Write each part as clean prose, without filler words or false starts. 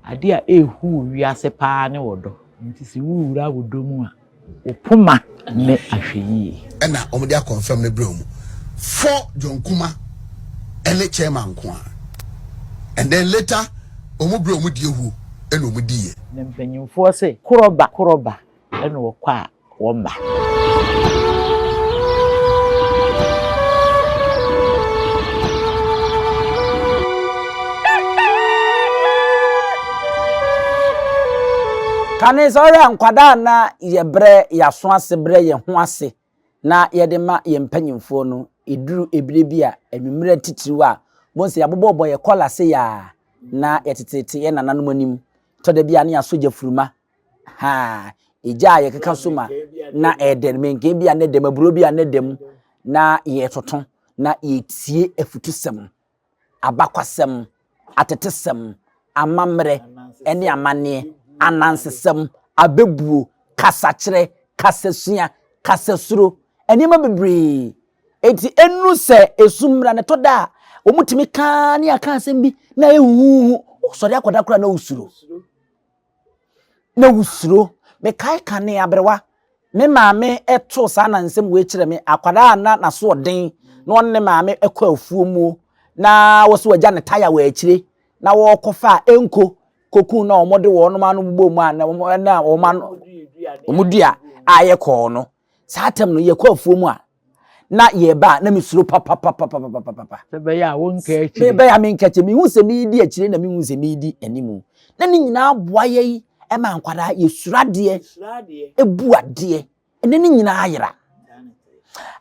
Adeɛ a ɛhu wɔ wiase paa ne ɔdɔ. Nti sɛ wowura wo dɔ mu a, wo poma ne ahwɛyie. Ɛna wɔn de akɔnfɛm no brɛ wɔn for John Kuma ɛne chairman nko ara and then later wɔn brɛ wɔn die huo ɛna wɔn di yɛ. Na mpanyinfoɔ se korɔ ba korɔ ba ɛna ɔkɔ a wɔmma. Kane sɛ ɔhwɛ a nkwadaa na yɛbrɛ yɛaso ase brɛ yɛn ho ase na yɛde ma yɛn mpanyimfoɔ no, ɛduru ɛberɛ bi a anwummerɛ titiriw a bohu sɛ yɛabobɔbɔ yɛ kɔla sei a na yɛtetete yɛn nananom anim tɔ da bi a na yɛasɔ gyafuruma Haa, egya a yɛkeka so ma na ɛdɛ no, menkaa bi a na ɛdɛ mu, aburo bi a na ɛdɛ mu, na yɛtoto na yɛtie afutusɛm, abakwasɛm, atetesɛm, amammerɛ ne amanneɛ, anansesɛm, abɛbuo, kasakyerɛ, kasasua, kasasuro, nneɛma bebree. Enti ɛnnu sɛ esum mmra no, ɛtɔ da a wɔtumi ka ne aka asɛm bi na ɛyɛ huhuhu, wosɔre akɔda koraa na wosuro. na wusuro. Mekae kane aberewa, me maame too saa anansɛm wei kyerɛ me, akwadaa a na n'asoɔden na ɔne ne maame kɔ afuo mu na wɔsɛ wɔagya ne taya wɔ akyire na wɔrekɔfa a ɛnko kokun na wɔde wɔn ano bobɔ mu a na wɔn na wɔn ano wɔn dua a ɛyɛ kɔɔ no. Saa tɛm no yɛkɔ afuo mu a na yɛba a na mesuro papapapapapapa. Sɛ bɛyɛ a wonka akyire. Bɛyɛ a menka akyire. Mehu sɛ meredi akyire na mehu sɛ meredi anim. Na ne nyinaa boa yɛn ma nkwadaa yɛsuro adeɛ, bu adeɛ. Ɛnɛ ne nyinaa ayera.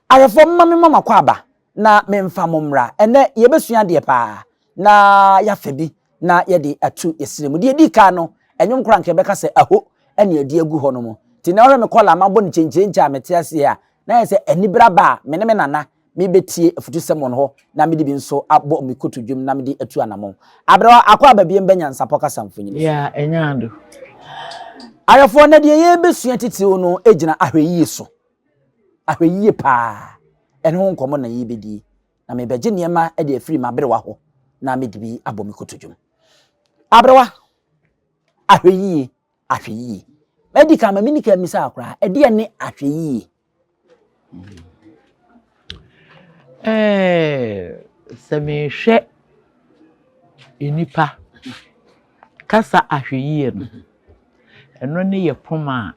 Ahwɛfoɔ mma me mma makɔ aba na memfa mo mmra. Ɛnɛ yɛbɛsua adeɛ paa na yɛafa bi na yɛde ato yɛn srɛ mu. Deɛ ɛdi kan no, ɛnwom koraa nka yɛbɛka sɛ aho ɛne ɛde agu hɔ no mu. Nti na wohwɛ me kɔla a mabɔ no kyenkyerenkye a mete aseɛ a, na ayɛ sɛ anibere aba a me ne me nana mebɛtie afutusɛm wɔ no hɔ na mede bi nso abɔ me kotodwem na mede atu anamɔn. Aberewa akɔ aba biem bɛ nyansapɔ kasa mfonini so. Yeah, ɛnyɛ ado. Ahwɛfoɔ, na deɛ yɛrebɛsua titiriw no gyina ahwɛyie so. Ahwɛyie paa, ɛno ho nkɔmmɔ na yɛrebɛdie. Na merebɛgye nneɛma de afiri m'aberewa hɔ na mede bi abɔ me kotodwem. Aberewa, ahwɛyie, ahwɛyie. Madi kan ma menni kan mmisa koraa, ɛdeɛn ne ahwɛyie? Ɛɛ, sɛ mehwɛ nnipa kasa ahwɛyie no, ɛno ne yɛ poma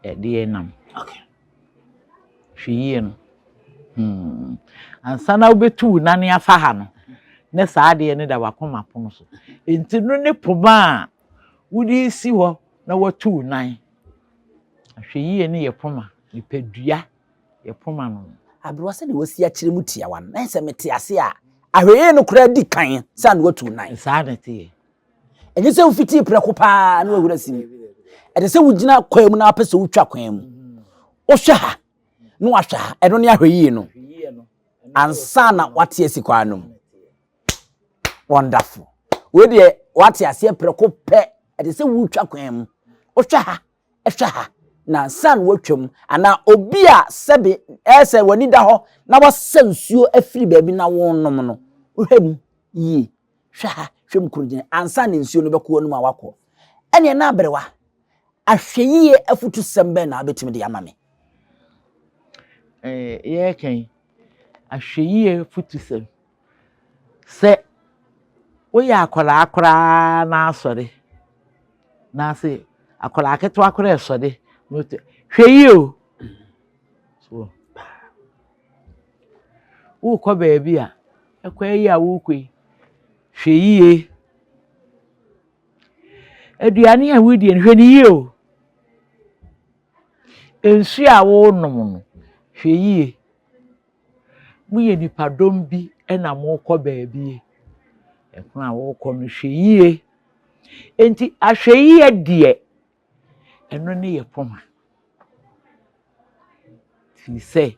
a yɛde nam. Hwɛ yie no. Hmm. Ansa na wobɛtu wo nane afa ha no, ne saa adeɛ no da w'akoma pono so. Nti no ne poma a wode si hɔ na watu wo nan. Ahwɛ yie no yɛ poma, nipadua yɛ poma no. Aberewa sɛdeɛ wasi akyerɛ mu tiawa no, na sɛ mete ase a, ahwɛyie no koraa di kan sɛ na watu wo nan. Saa na ɛteɛ. Ɛnyɛ sɛ wofitii prɛko paa na wahura si mu. Ɛte sɛ wogyina kwan mu na wapɛ sɛ wotwa kwan mu. Wohwɛ ha na wahwɛ ha, ɛno ne ahwɛyie no. Ansa na wate asi kwan no mu. Wonderful. Wei deɛ wate aseɛ prɛko pɛ. Ɛte sɛ wotwa kwan mu. Wohwɛ ha, hwɛ ha, na ansa na watwam, anaa obi a sɛbe ɛyɛ sɛ w'ani da hɔ na wasa nsuo afiri baabi na wonom no, wohwɛ mu yie. Hwɛ ha, hwɛ mu korogyene, ansa na nsuo no bɛkɔ w'anom a woakɔ. Ɛnneɛ na aberewa, ahwɛyie afutusɛm bɛn na wobɛtumi de ama me? Ɛɛ, yɛreka yi, ahwɛyie afutusɛm. Sɛ woyɛ akwadaa koraa na asɔre, na ase akwadaa ketewa koraa ɛsɔre, hwɛ yie o. So, Worekɔ baabi a, ɛkwan yi a worekɔ yi, hwɛ yie. Aduane a woredi no, hwɛ no yie o. Nsuo a worenom no, hwɛ yie. Moyɛ nnipadɔm bi na morekɔ baabi. Ɛkwan a worekɔ no, hwɛ yie. Enti ahwɛyie deɛ, Ɛno ne yɛ poma. Firi sɛ,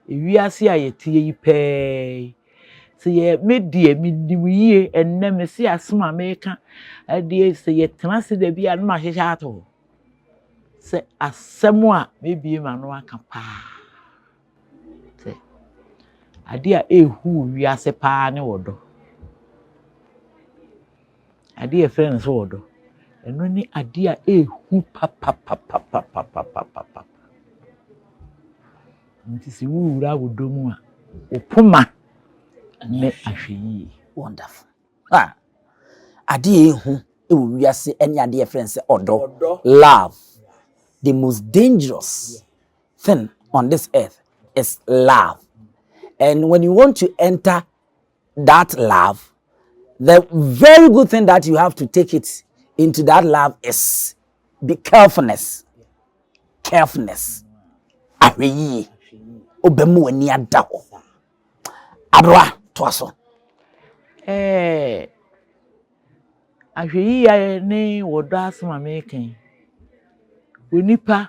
ewiase a yɛteɛ yi pɛɛ yi, sɛ yɛ me deɛ menim yie ɛnnɛ mese asɛm a meka ɛdeɛ sɛ yɛtena ase da bi a na mahyehyɛ ato hɔ sɛ asɛm a mebie m'ano aka paa sɛ adeɛ a ɛrehu wɔ wiase paa ne ɔdɔ. Adeɛ a yɛfrɛ no sɛ ɔdɔ, ɛno ne adeɛ a ɛhu papapapapapapapa. Nti sɛ wowura wo dɔ mu a, wo poma ne ahwɛyie. Wonderful. Ah, adeɛ a ɛhu wɔ wiase ne adeɛ a yɛfrɛ no sɛ ɔdɔ. Love. The most dangerous thing on this earth is love. And when you want to enter that love, the very good thing that you have to take it into that love is be carefulness. Carefulness. Ahwɛyie. Wobɛmu w'ani ada hɔ. Aberewa, toa so. Ahwɛyie ne wɔdɔ asɛm a mereka yi, onipa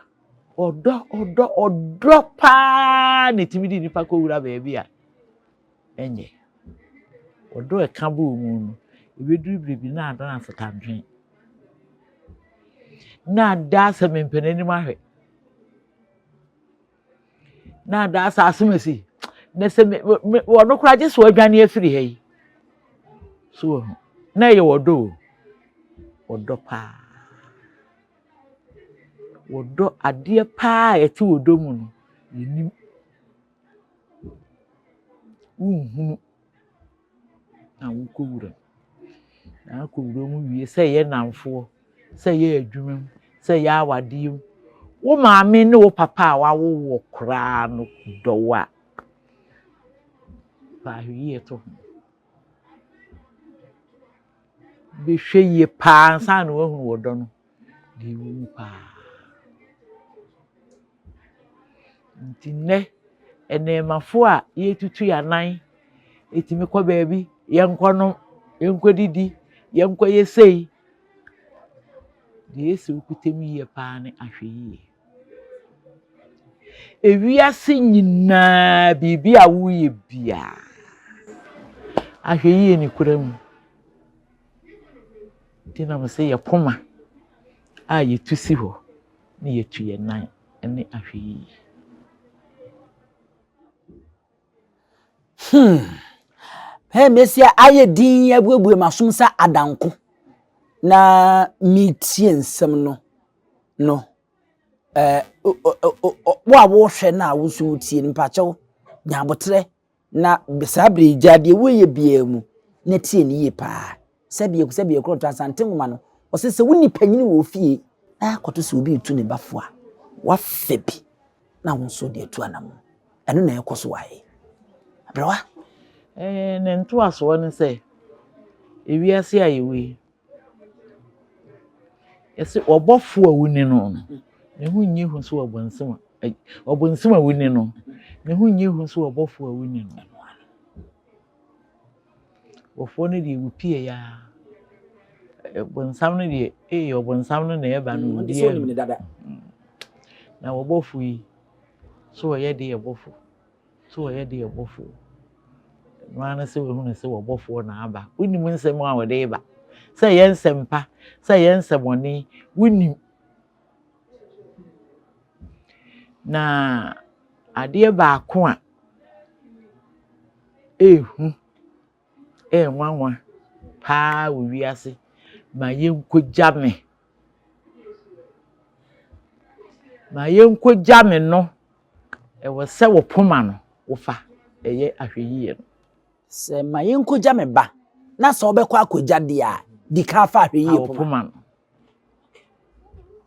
ɔdɔ ɔdɔ ɔdɔ paa na ɛtumi de nipa kɔwura baabi a ɛnyɛ. Ɔdɔ a ɛka bɔɔ mu no, ɛbɛduru baabi na adan asetantwe. Na ada asɛ mempɛ n'anim ahwɛ. Na ada asɛ asɛm asi. Na sɛ me me ɔno koraa gye sɛ wadwane afiri ha yi. So wɔ ho. Na ɛyɛ ɔdɔ o. Ɔdɔ paa. Wɔdɔ adeɛ paa a ɛte ɔdɔ mu no, yɛnim. Wonhunu na wokɔ wura mu. Na akɔ wura mu wie sɛ ɛyɛ nnamfoɔ, sɛ ɛyɛ adwuma mu, sɛ ɛyɛ awadeɛ mu. Wo maame ne wo papa a wawo wo koraa no dɔ wo a, fa ahwɛyie to ho. Bɛhwɛ yie paa ansa na woahunu ɔdɔ no deɛ ɛwɔ mu paa. Nti nnɛ, nnɛɛmafoɔ a yɛretutu yɛn anan, yɛtumi kɔ baabi, yɛnkɔnom, yɛnkɔdidi, yɛnkɔyɛ sei. Deɛ ɛsɛ wokuta mu yie paa ne ahwɛyie. Ewiase nyinaa biribi a woyɛ biara, ahwɛyie ne kura mu. Nti na mese yɛ poma a yɛtu si hɔ ne yɛtu yɛn nan ne ahwɛyie. Hey, Mesia ayɛ din abuebue m'asom sɛ adanko na metie nsɛm no no. Wo a wohwɛ no a wo nso wotie no, mpakyɛw nya aboterɛ na saa bere yi gya deɛ woyɛ biara mu na tie no yie paa. Sɛdeɛ sɛdeɛ korɔ to Asante nwoma no, ɔsɛ sɛ wo nipa nyini wɔ fie na akɔto sɛ obi retu ne ba fo a, wafa bi na wo nso de atu anamo. Ɛno na ɛkɔ so wɔ ha yi. Aberewa. Ne ntoasoɔ ne sɛ, ewiase a yɛwɔ yi, yɛsɛ ɔbɔfo a woni no no, ne ho nyɛ hu so ɔbɔnsam a ɔbɔnsam a woni no, ne ho nyɛ hu so ɔbɔfo a woni no. Bɔfoɔ no deɛ wopie ya. Bɔnsam no deɛ, ee ɔbɔnsam no na ɛba no odi ɛno. Na ɔbɔfo yi, so ɔyɛ deɛ bɔfo, so ɔyɛ deɛ bɔfo. No ara sɛ wahunu sɛ wɔbɔfoɔ na aba. Wonim nsɛm a wɔde ba. Sɛ ɛyɛ nsɛm pa, sɛ ɛyɛ nsɛmɔne, wonim. Na adeɛ baako a ɛɛhu, ɛɛnwanwa paa wɔ wiase ma yɛnkɔgya me. Ma yɛnkɔgya me no, ɛwɔ sɛ wo poma no wofa ɛyɛ ahwɛyie no. Sɛ ma yɛnkɔgya me ba na sɛ wobɛkɔ akɔgya deɛ a, di kan fa ahwɛyie poma no.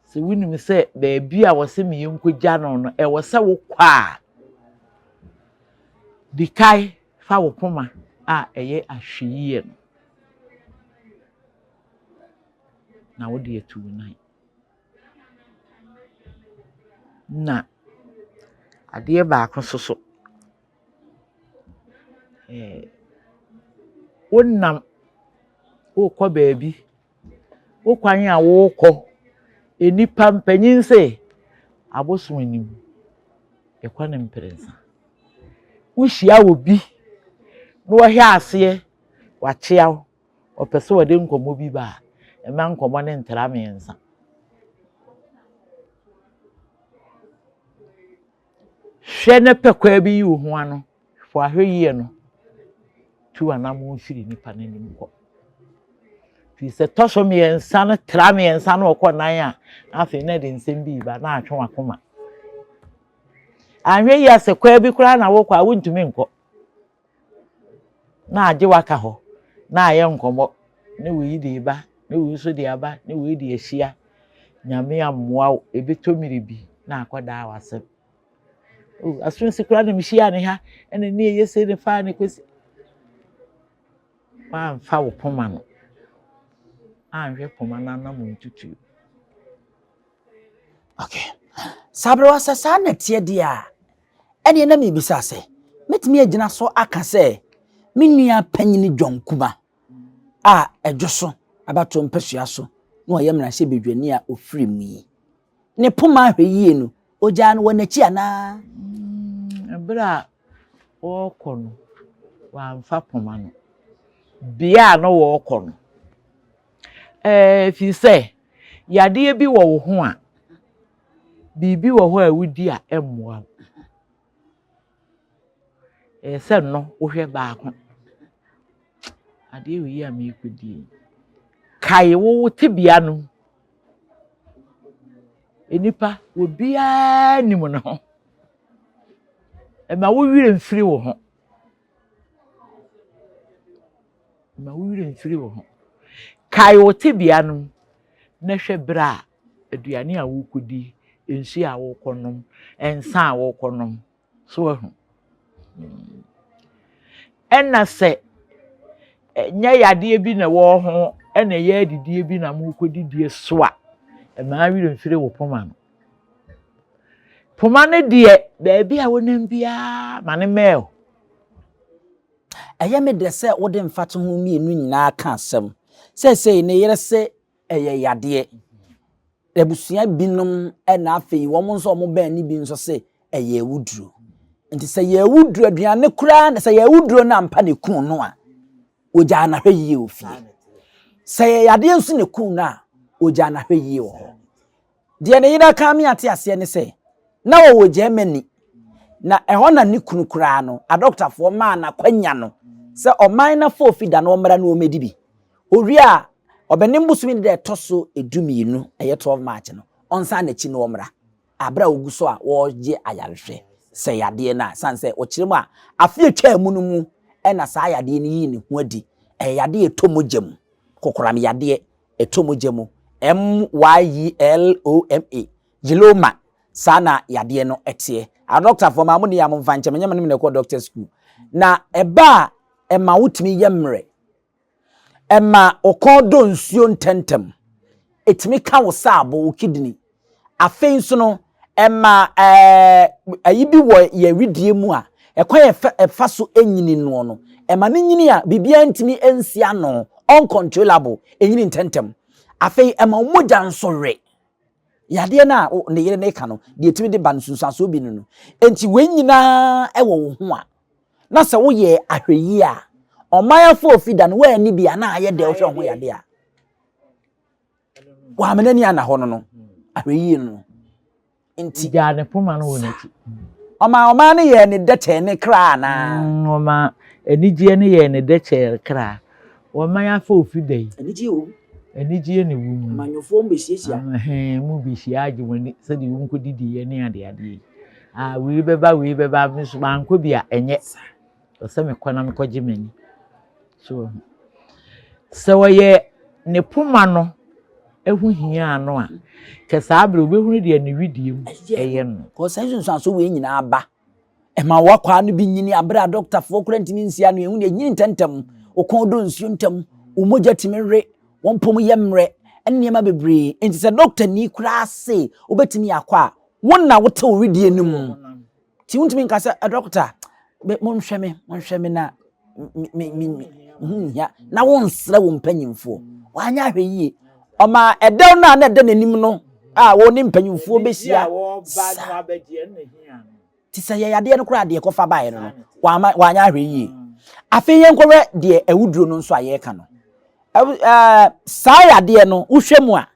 Sɛ wonim sɛ baabi a wɔsɛ me yɛnkɔgya no no, ɛwɔ sɛ wokɔ a, di kan fa wo poma a ɛyɛ ahwɛyie no na wode atu wo nan. Na adeɛ baako nso so, wonam wokɔ baabi, wo kwan a wokɔ, nnipa mpanyin se abosom anim, yɛkɔ ne mprɛnsa. Wohyia obi na wɔhwɛ aseɛ, wakyea wo, ɔpɛ sɛ ɔde nkɔmmɔ bi ba a, mma nkɔmmɔ no ntra mmiɛnsa. Hwɛ na pɛ kwan bi yi wo ho ano, fa ahwɛyie no tu anammɔn firi nipa n'anim kɔ. Firi sɛ tɔ so mmiɛnsa no tra mmiɛnsa no ɔkɔ nan a, na afei na ɛde nsɛm bi reba na atwe w'akoma. Anhwɛ yie a sɛ kwaa bi koraa na wokɔ a wontumi nkɔ. Na agye waka hɔ na ayɛ nkɔmmɔ ne wei de reba ne wei nso de aba ne wei de ahyia. Nyame ammoa wo, ɛbɛtɔ mmiri bi na akɔdaa w'asɛm. Oh, asonsi koraa na mehyiaa ne ha ɛna ne ɛyɛ sei ne faa ne kɔsi. Woamfa wo poma no anhwɛ poma no anam ntutuo. Okay. Saa berɛ wa sɛ saa na ɛteɛ deɛ a, ɛneɛ na mebisa sɛ, mɛtumi agyina so aka sɛ me nua panyini John Kuma a ɛdwo so abatoɔ mpasua so na ɔyɛ mmarahyɛbadwani a ɔfiri mu yi, ne poma ahwɛ yie no, ɔgyaa no wɔ n'akyi anaa? Berɛ a wɔrekɔ no, wɔamfa poma no. Bea a na wɔrekɔ no, ɛfiri sɛ yadeɛ bi wɔ wo ho a, biribi wɔ hɔ a wodi a ɛmmoa wo. Ɛyɛ sɛ no wohwɛ baako. Adeɛ wei a merekɔdi yi, kae wo wo tebea no mu. Nnipa, obiara nim ne ho. Mma wo werɛ mfiri wo ho. Mma wo werɛ mfiri wo ho. Kae wo tebea no mu na hwɛ berɛ a aduane a worekɔdi, nsuo a worekɔnom, nsa a worekɔnom. So wahu? Ɛna sɛ ɛnyɛ yadeɛ bi na ɛwɔ ho ɛna ɛyɛ adidie bi na morekɔdidie so a, mma werɛ mfiri wo poma no. Poma no deɛ, baabi a wonam biara ma no mmɛn wo. Ɛyɛ me dɛ sɛ wode mfatoho mmienu nyinaa ka asɛm. Seesei ne yere se ɛyɛ yadeɛ. Abusua binom na afei wɔn nso a wɔbɛn no bi nso se ɛyɛ awuduro. Nti sɛ yɛ awuduro aduane koraa na sɛ yɛ awuduro no ampa na eku no a, ogyaa no ahwɛ yie wɔ fie. Sɛ yɛ yadeɛ nso na eku no a, ogyaa no ahwɛ yie wɔ hɔ. Deɛ ne yere aka ame ate aseɛ ne sɛ, na wɔwɔ Germany, na ɛhɔ na ne kunu koraa no, adɔktafoɔ maa no akwanya no sɛ ɔman no afoofi da no ɔmmra na ɔmmɛdi bi. Owie a, Ɔbɛnem bosome no da ɛtɔ so dumienu, ɛyɛ 12 March no, ɔnsan n'akyi na ɔmmra, aberɛ a ɔgu so a wɔregye ayarehwɛ sɛ yadeɛ no a, sane sɛ ɔkyerɛ mu a, afe a ɛtwaa mu no mu na saa yadeɛ no yii ne ho adi. Ɛyɛ yadeɛ a ɛtɔ mogya mu, kokoram yadeɛ, ɛtɔ mogya mu, M-Y-E-L-O-M-A, Yeloma, saa na yadeɛ no teɛ. Adɔktafoɔ maa mo ni a momfa nkyɛ me, nyɛ me ne me na ɛkɔ doctor school. Na ɛba a, ɛma wotumi yɛ mmerɛ. Ɛma wo kɔn dɔ nsuo ntɛmntɛm. Ɛtumi ka wo saabo, wo kidney. Afei nso no, ɛma ɛɛ ayi bi wɔ yɛn wedeɛ mu a, ɛkwan a ɛfa ɛfa so nyini noɔ no, ɛma no nyini a biribiara ntumi nsi ano, uncontrollable, ɛnyini ntɛmntɛm. Afei ɛma wo mogya nso we. Yadeɛ no a ne yere no reka no, deɛ ɛtumi de ba no nsunsuansoɔ bi no no. Enti wei nyinaa wɔ wo ho a, na sɛ woyɛ ahwɛyie a, ɔman afoofi da no woanni bi a na ayɛ dɛ wohwɛ wo ho yadeɛ a. Wamena ni ana hɔ no no, ahwɛyie no no. Nti. Gyaa ne poma no wɔ n'akyi. Ɔma ɔman no yɛɛ ne dɛ kyɛɛ ne kra anaa? Ɔma anigyeɛ no yɛɛ ne dɛ kyɛɛ kra. Ɔman afoofi da yi. Anigyeɛ wɔ mu. Anigyeɛ na ɛwɔ mu. Amanyɔfoɔ mu bɛhyiahyia. Ɛhɛn, mu bɛhyia agye wɔn ani sɛdeɛ wɔn kɔdidiiɛ ne adeadeɛ yi. Ah, wei bɛba, wei bɛba, me nso mankɔ bi a, ɛnyɛ. Ɛsɛ mekɔ na mekɔgye m'ani. So, sɛ ɔyɛ ne poma no ho hiaa no a, kɛ saa berɛ wobɛhunu deɛ ne wedeɛ mu ɛyɛ no. Kɔ saa nsunsuansoɔ wei nyinaa ba. Ɛma w'akwaa no bi nyini abere a dɔktafoɔ koraa ntumi nsi ano. Ɛhu deɛ ɛnyini ntɛmntɛm. Wo kɔn dɔ nsuo ntɛm. Wo mogya tumi we. Wo mpom yɛ mmerɛ. Ɛne nneɛma bebree. Enti sɛ dɔktani koraa se wobɛtumi akɔ a, wo na wote wo wedeɛ no mu. Nti wontumi nka sɛ, dɔkta, monhwɛ me, monhwɛ me na me me me ho nhia na wonsrɛ wo mpanyimfoɔ. Wanyɛ ahwɛ yie. Ɔma ɛdɛw no a na ɛda n'anim no a wɔne mpanyimfoɔ bɛhyia saa. Te sɛ yɛ yadeɛ no koraa deɛ ɛkɔfa baeɛ no no, wama wanyɛ ahwɛ yie. Afei yɛnkɔhwɛ deɛ awuduro no nso a yɛreka no. Ɛɛ saa yadeɛ no wohwɛ mu a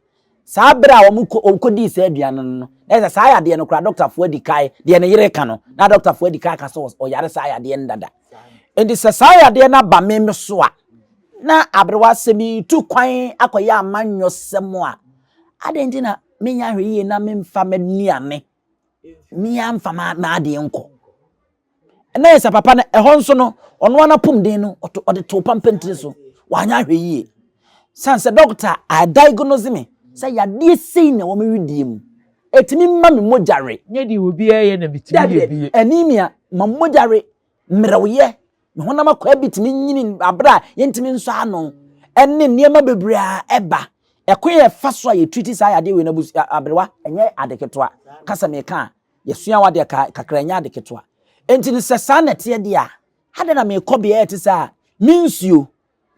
saa berɛ a wɔn kɔdii saa aduane no no na sɛ saa yadeɛ no koraa dɔktafoɔ adi kae deɛ ne yere ka no na dɔktafoɔ adi kae ka sɛ ɔyare saa yadeɛ no dada. Nti sɛ saa yadeɛ no aba me me so a Na aberewa sɛ meretu kwan akɔyɛ amanyɔsɛm a, adɛn nti na menyɛ ahwɛyie na memfa m'aduane, me ara mfa m'adeɛ nkɔ? Ɛna yɛ sɛ papa no ɛhɔ nso no ɔno ara n'apɔmuden no ɔde too pampantiri so wanyɛ ahwɛ yie san sɛ dɔkta a diagnose me sɛ yadeɛ sei na ɛwɔ me wedeɛ mu ɛtumi ma me mogya we. Nyɛ deɛ obiara yɛ na metumi yɛ bi. Anemia ma mogya we mmerɛwyɛ me honam akwaa bi tumi nyini abere a yɛntumi nsɔ ano ɛne nneɛma bebree a ɛba ɛkwan yɛ fa so a yɛtriti saa yadeɛ wei no aberewa ɛnyɛ ade ketewa kasa meka a Yɛsua w'adeɛ ka kakra ɛnyɛ ade ketewa. Enti no sɛ saa na ɛteɛ deɛ a, adɛn na merekɔ beaɛ a ɛte saa a, me nsuo,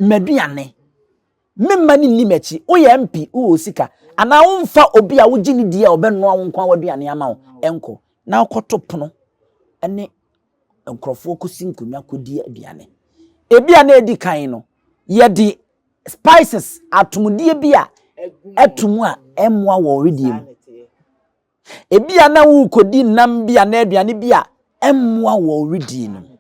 m'aduane, me mma no nni m'akyi, woyɛ MP, wowɔ sika, anaa womfa obi a wogye no die a ɔbɛnoa wo nko ara w'aduane ama wo nkɔ na wokɔto pono ne nkurɔfoɔ kɔsi nkonnwa kɔdi aduane. Ebi a na ɛdi kan no, yɛde spices, atomudeɛ bi a ɛto mu a ɛmmoa wɔ wedeɛ mu. Ebia na worekɔdi nnam bi anaa aduane bi a ɛmmoa wɔ weredie no mu.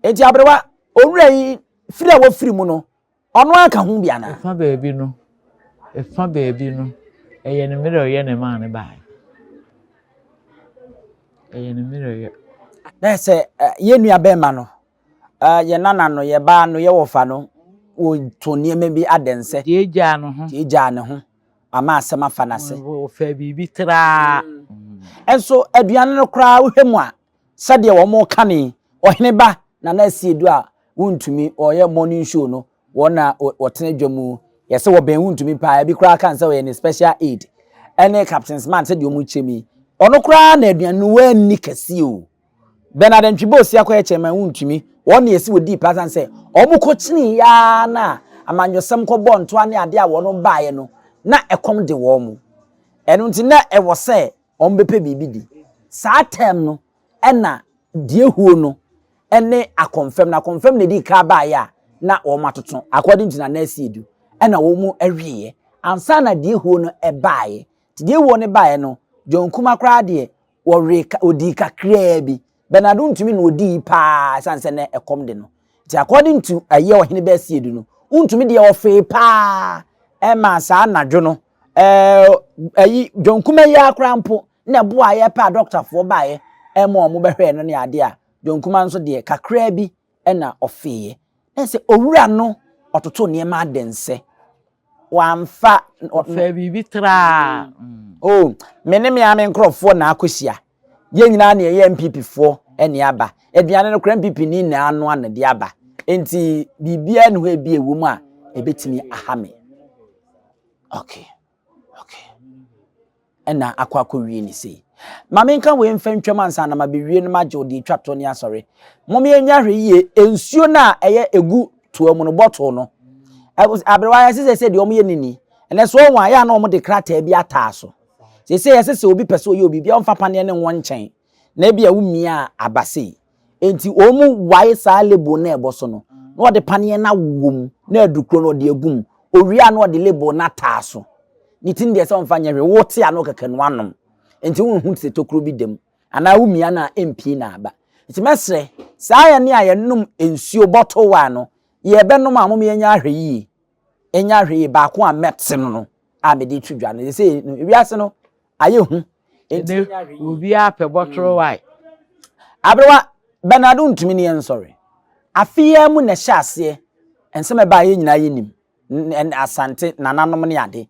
Enti aberewa, owura yi firi a wafiri mu no, ɔno ara ka ho bi anaa? Ɛfa baabi no, ɛfa baabi no, ɛyɛ ne mmerɛwyɛ na ɛmaa no baeɛ. Ɛyɛ ne mmerɛwyɛ. Na sɛ yɛn nua bɛrima no, yɛn nana no, yɛn ba no, yɛn wɔfa no, wɔto nneɛma bi adɛnsɛ. Deɛ gyaa ne ho. Deɛ gyaa ne ho. Ama asɛm afa n'ase. Wɔfaa biribi traa. Nso aduane no koraa wohwɛ mu a, sɛdeɛ wɔka no yi, ɔhene ba Nana Asiedu a wontumi, ɔyɛ morning show no, wɔn na wɔtena dwa mu, yɛsɛ wɔbɛn wontumi paa, ebi koraa ka sɛ ɔyɛ ne special aid, ɛne Captain Smart sɛdeɛ wɔkyerɛ mu yi, ɔno koraa na aduane no wanni kɛseɛ o. Bernard Antwi Osi akɔyɛ chairman wontumi, wɔn na yɛsi wɔdii paa sane sɛ wɔn kɔkyinii yaa na amanyɔsɛm kɔbɔɔ ntoa ne adeɛ a wɔn baeɛ no na ɛkɔm de wɔn. Ɛno nti na ɛwɔ sɛ wɔn bɛpɛ biribi di. Saa term no ɛna Diehuo no ɛne Akɔmfɛm no, Akɔmfɛm na ɛdii kan baeɛ a na wɔn atoto according to Nana Asiedu ɛna wɔn awieɛ ansa na Diehuo no ɛbaeɛ. Nti Diehuo no baeɛ no John Kumah koraa deɛ Wɔwee ka, wɔdii kakraa bi. Bernardo ntumi na ɔdii paa ɛsiane sɛ na ɛkɔm de no. Nti according to ɛyɛ ɔhene Bɛsiedu no, wontumi deɛ ɔfee paa ɛma saa anadwo no ɛɛ ɛyi John Kumah yi ara koraa mpo na ɛboa a yɛpɛ a dɔktafoɔ baeɛ ɛma wɔn bɛhwɛɛ no ne adeɛ a John Kumah nso deɛ kakraa bi ɛna ɔfeeɛ. Na sɛ owura no ɔtoto nneɛma adɛnsɛ wamfa. Ɔfaa biribi traa. Oh, me ne me ara me nkurɔfoɔ na akɔhyia. Yɛn nyinaa na yɛyɛ NPP foɔ ne aba. Aduane no koraa NPP ni na anoa na de aba. Nti biribiara nni hɔ ebi ɛwɔ mu a ɛbɛtumi aha me. Okay, okay. na akɔ akɔwie ne sei. Ma menka wei mfa ntwam ansa na mabɛwie no magye wo deɛ ɛtwa toɔ ne asɔre. Mom yɛnyɛ ahwɛ yie, nsuo no a ɛyɛ ɛgu toa mu no, bottle no, aberewa yɛse sɛ sɛ deɛ wɔyɛ no ni. Ɛnɛ so wɔn a yɛ a na wɔde krataa bi ataa so. Sɛ yɛse sɛ obi pɛ sɛ ɔyɛ obi bi a ɔmfa paneɛ ne nwɔ nkyɛn na ebi a womia a aba sei. Enti wɔn wae saa label no a ɛbɔ so no, na wɔde paneɛ no awowɔ mu, na aduru kuro no wɔde agu mu. Owie a na wɔde label no ataa so. Ne ti no deɛ sɛ wɔmfa nyɛ hwee, wote ano kɛkɛ no anom. Enti wonhu te sɛ tokuro bi da mu, anaa womia no a ɛmpie na aba. Nti mɛsrɛ, saa yɛne a yɛnom nsuo bottle wine no, yɛbɛnom a mom yɛnyɛ ahwɛ yie. Yɛnyɛ ahwɛ yie, baako a mɛte no no a mede to dwa no, sɛ no, ewiase no ayɛ hu. Enti obiara pɛ bottle wine. Aberewa, Bernard ntumi ne yɛn nsɔre. Afe yi ara mu na ɛhyɛ aseɛ, nsɛm a ɛbaa yɛn nyinaa yɛnim, Asante nananom ne ade.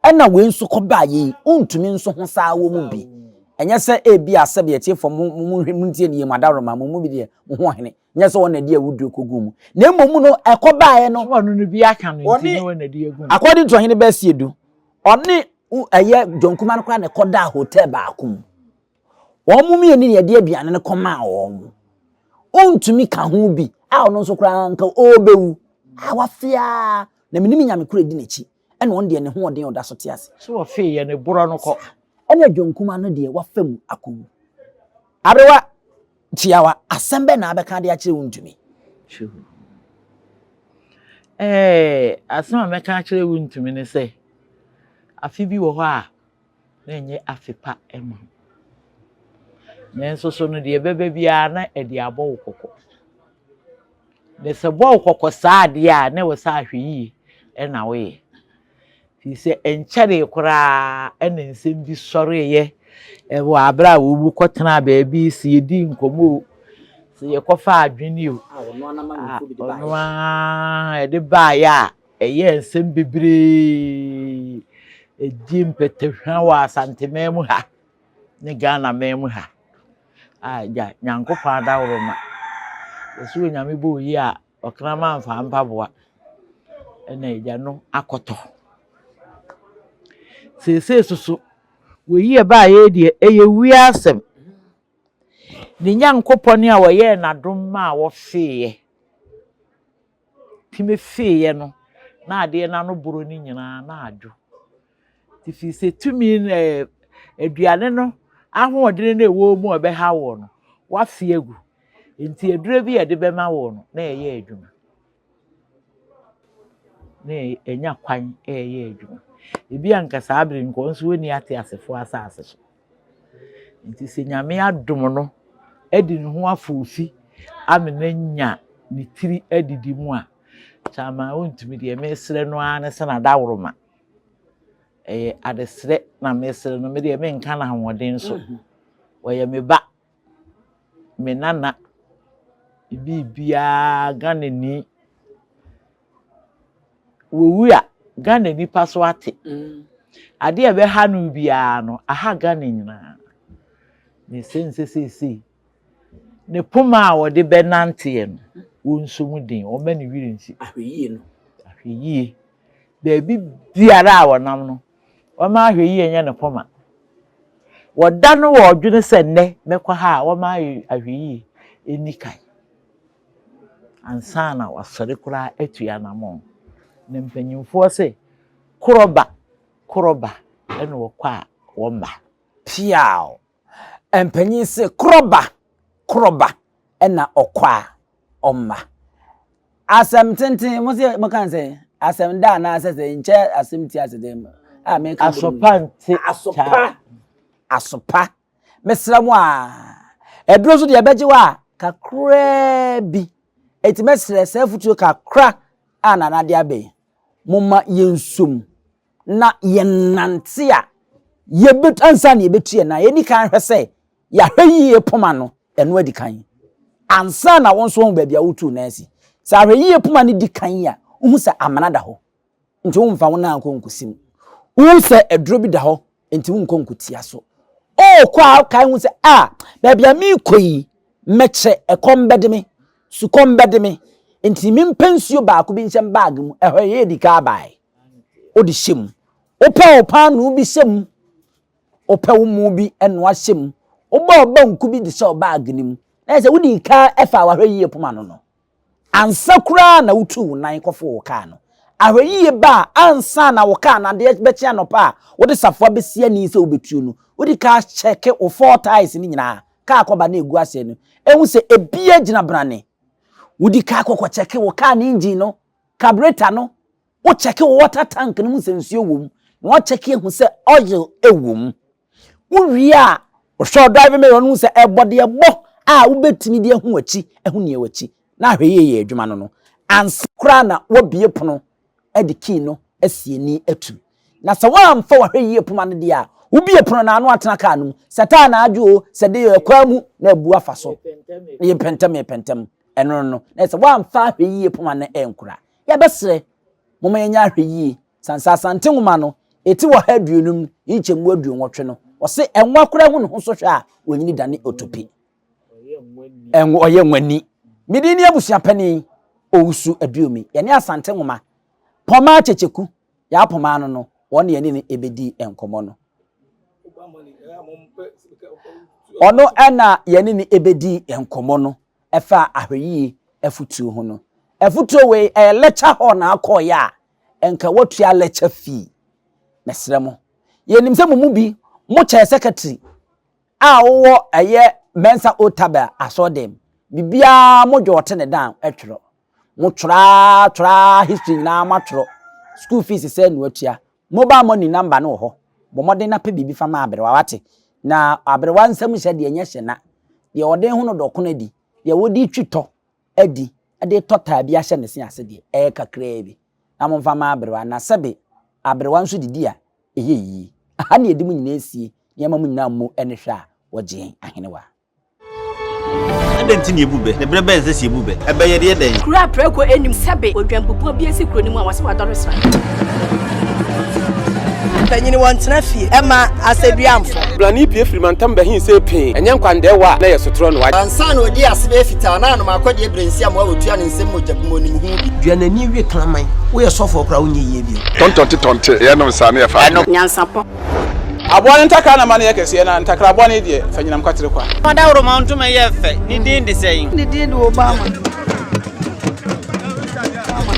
Ɛna wei nso kɔbaa yɛ yi, wontumi nso ho saa wɔ mu bi. Ɛnyɛ sɛ ebi a sɛbi atiefoɔ mo mo mo ntie ne yie mo adaworoma mo mu bi deɛ mo ho ɔhene. Nyɛ sɛ wɔn na ɛde awuduro kɔguu mu. Na mmom no ɛkɔbaeɛ no. Wɔn no bi aka no nti ne wɔn na ɛde agu mu. According to ɔhene Bɛsiedu, ɔne ɛyɛ John Kuma no koraa na ɛkɔdaa hotel baako mu. Wɔn mmienu na yɛde aduane no kɔmaa wɔn. Ontumi ka ho bi a ɔno nso koraa nka ɔrebɛwu a wafea na menim nyame koro edi n'akyi ɛna ɔno deɛ ne ho ɔden ɔda so te ase. So wɔfee yɛ ne borɔ no kɔ. Ɛna John Kuma no deɛ wafa mu akɔwu. Aberewa tiawa asɛm bɛn na abɛka de akyerɛ Wontumi? Ɛɛ asɛm a mɛka akyerɛ Wontumi ne sɛ afe bi wɔ hɔ a na ɛnyɛ afe pa mma wo. Nanso so no, deɛ ɛbɛba biara na ɛde abɔ wo kɔkɔ. Na sɛ bɔ wo kɔkɔ saa adeɛ a, na ɛwɔ sɛ ahwɛ yie na woyɛ. Firi sɛ ɛnkyɛree koraa na nsɛm bi sɔreeɛ wɔ aberɛ a wɔn kɔtenaa baabi sɛ yɛdii nkɔmmɔ o, sɛ yɛkɔfaa adwene o, ɔno ara ɛde baeɛ a ɛyɛɛ nsɛm bebree. Ɛgye mpɛtɛhwa wɔ Asanteman mu ha ne Ghana man mu ha. A agya Nyankopɔn adaworoma. Yɛsɛ Onyame bɔ oyi a ɔkraman mfa mpaboa ɛna agya no akɔtɔ. Seesei soso wɔyi ɛbaayɛ yi deɛ ɛyɛ wiasɛm. Ne Nyankopɔn a ɔyɛɛ n'adom maa wɔfeeɛ, tumi feeɛ no, na adeɛ no ano boro no nyinaa na adwo. Nti firi sɛ tumi no ɛɛ aduane no ahoɔdene no a ɛwɔ mu a ɛbɛha woɔ no, woafe agu. Nti aduro bi a yɛde bɛma woɔ no, na ɛyɛ adwuma. Na ɛnya kwan ɛreyɛ adwuma. Ebi anka saa bere nka wɔn nso wɔnni ateasefoɔ asase so. Nti sɛ Nyame adom no adi ne ho afoofi ama no anya ne tiri adidi mu a, kyɛ ama ɔntumi deɛ mesrɛ no ara ne sɛ n'adaworoma. Ɛyɛ adesrɛ na mesrɛ no, me deɛ menka no ahoɔden so. Ɔyɛ me ba, me nana, me biribiara, Ghanani. Wɔwu a, Ghana nipa so ate. Adeɛ a ɛbɛha no biara no, aha Ghana nyinaa. Ne sɛ nsɛ seesei, ne poma a wɔde bɛnanteɛ no, wɔnso mu den, wɔmma ne werɛ nsi. Ahwɛyie no. Ahwɛyie. Baabi biara a wɔnam no, wɔmma ahwɛyie nyɛ ne poma. Wɔda no wɔ ɔdwene sɛ nnɛ mɛkɔ ha a, wɔmma ahwɛyie nni kan. Ansa na wasɔre koraa atu anammɔn. Na mpanyimfoɔ se, korɔ ba, korɔ ba, ɛna wɔkɔ a wɔmma. Piaw! Mpanyin se, korɔ ba, korɔ ba, ɛna ɔkɔ a ɔmma. Asɛm tenten, mo se mo kan sɛ, asɛm da anaasɛ sɛ nkyɛ asɛm ti ase dɛm a meka. Asopa nte. Asopa. Asopa. Mesrɛ mo a, aduro nso deɛ ɛbɛgye wo a, kakraa bi. Enti mɛsrɛ saa afutuo kakra a Nana de aba yi, momma yɛnsom na yɛnnante a, yɛbɛtu ansa na yɛbɛtu yɛn nan. Yɛdi kan hwɛ sɛ yɛahwɛ yie poma no, ɛno adi kan. Ansa na wo nso wahu baabi a wotu nan asi. Sɛ ahwɛ yie poma no di kan a, wohu sɛ amena da hɔ. nti womfa wo nan nkɔ nkosi mu. Wohu sɛ aduro bi da hɔ, nti wonkɔ nkotia so. Ɔɔkɔ a wokae hu sɛ a baabi a merekɔ yi mɛkyɛ ɛkɔm bɛde me, sukɔm bɛde me, nti mempɛ nsuo baako bi nhyɛ baage mu, ɛhɔ yɛ di ka abae. Wode hyɛ mu. Wopɛ wo paanoo bi hyɛ mu, wopɛ wo mo bi noa hyɛ mu, wobɔ wo banku bi de hyɛ wo baage no mu. Na yɛ sɛ wode ka ɛfa wahwɛ yie poma no no. Ansa koraa na wutuu wo nan kɔfow wo kaa no, ahwɛyiye ba a ansa na wo kaa no ade bɛkye anɔpa a wode safoa besi ani sɛ wubetuo no, wudi kan kyɛke wo four tyres no nyinaa, kaa kɔba na egu asɛe no, ehu sɛ ebiara gyina brane. Wudi kan kɔ kɔkyɛke wo kaa no engine no, carburetor no, wokyɛke wo water tank no mu sɛ nsuo wɔ mu, na woakyɛke ahu sɛ oil wɔ mu. Wowie a, wohwɛ wo driving mirror no hu sɛ ɛbɔ deɛ ɛbɔ a wobɛtumi de ahu w'akyi, ahu nea w'akyi, na ahwɛ yie yɛ adwuma no no. Ansa koraa na woabue pono de key no asi ani atu. Na sɛ woamfa w'ahwɛ yie poma no deɛ a, wobue pono no ano atena kaa no mu, sɛ taa na adwo o, sɛ de ɛkwaa mu na abu afa so. Yɛ pɛntɛm, yɛ pɛntɛm. Ɛno no, na sɛ woamfa ahwɛ yie poma no ankura. Yɛbɛsrɛ, momma yɛnyɛ ahwɛ yie Sansa Asante nwoma no, eti 150 ne nkyɛmu 80 no, ɔse ɛnwa koraa hu ne ho so hwɛ a, onyini dane otopi. Ɛnwo ɔyɛ nwani. Me din ne abusuapanin Owusu Aduomi. Yɛne Asante nwoma, Pɔmaa Kyekyeku, Yaa Pɔmaa no no, wɔn ne yɛne no ɛbɛdii nkɔmmɔ no. Ɔno na yɛne no ɛbɛdii nkɔmmɔ no ɛfa ahwɛyie afutuo ho no. Afutuo wei ɛyɛ lecture hall na akɔɔyɛ a, nka woatua lecture fee. Mesrɛ mo. Yɛnim sɛ mo mu bi, mo kyɛɛ secretary a wowɔ ɛyɛ Mensa Otabil asɔɔdɛm. Biribiara mo dwɔɔte ne dan twerɛ. Mo twerɛ twerɛ history nyinaa mo atwerɛ. School fees sɛ na watua. Mobile money number no wɔ hɔ. Bɔ mmɔden na pɛ biribi fa ma aberewa wate. Na aberewa nsam hyɛ deɛ nyɛ hyɛ na. Deɛ ɔde ho no dɔkono adi. Deɛ wɔde twi tɔ adi. de retɔ taa bi ahyɛ ne se ase deɛ, ɛyɛ kakraa bi. Na momfa mma aberewa, na sɛbe aberewa nso didi a, ɛyɛ yie. Aha ne yɛde mo nyinaa sie, nneɛma mo nyinaa mmu ne hwɛ a wɔgye yɛn ahenewa. Adɛn nti na yɛbu bɛ? Na berɛ bɛn na ɛsɛ sɛ yɛbu bɛ? Ɛbɛ yɛde yɛ dɛn? Kuro a prako nnim sɛbe odwanbubuo bi asi kuro no mu a wɔse wadɔre sra. Mpanyin wɔntena fie ɛma asɛduamfo. Blani pue firi mantam bɛhe see pee, ɛnyɛ nkwandɛɛwa a na ɛyɛ sotorɔ no. Ansa na ɔdii ase bɛyɛ fitaa na anom akɔdeɛ berɛ nsi amoa wɔtua ne nsam mogya bi ma ɔnim ho bi. Dua n'ani we kraman. Woyɛ sɔfoɔ koraa wonyɛ yie bio. Tɔntɔnte tɔnte, yɛnom saa na yɛfa adwene. Nyansapɔ. Aboa no ntakra na ma no yɛ kɛseɛ, na ntakra bɔne deɛ, fa nyinam kwatere kwa. Ɔdawuroma ntoma yɛ fɛ, ne din de sɛn? Ne din de Obama.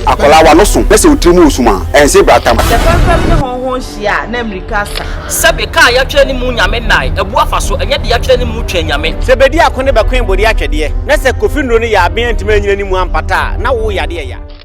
Akwadaa w'ano so na sɛ wo tiri mu wɔ sum a, ɛnse bratam. Sɛ fɛmfɛm ne hɔnhɔn hyia a, na mmirika asa. Sɛbe ka a yɛatwerɛ ne mu Nyame nnae, abu afa so, ɛnyɛ deɛ yɛatwerɛ ne mu Twɛn Nyame. Sɛ bedi ako ne bɛkoe bode atwɛdeɛ, na sɛ Kofi nnuro no yɛ aben antumi anyina ne mu ampata a, na wo yadeɛ ya.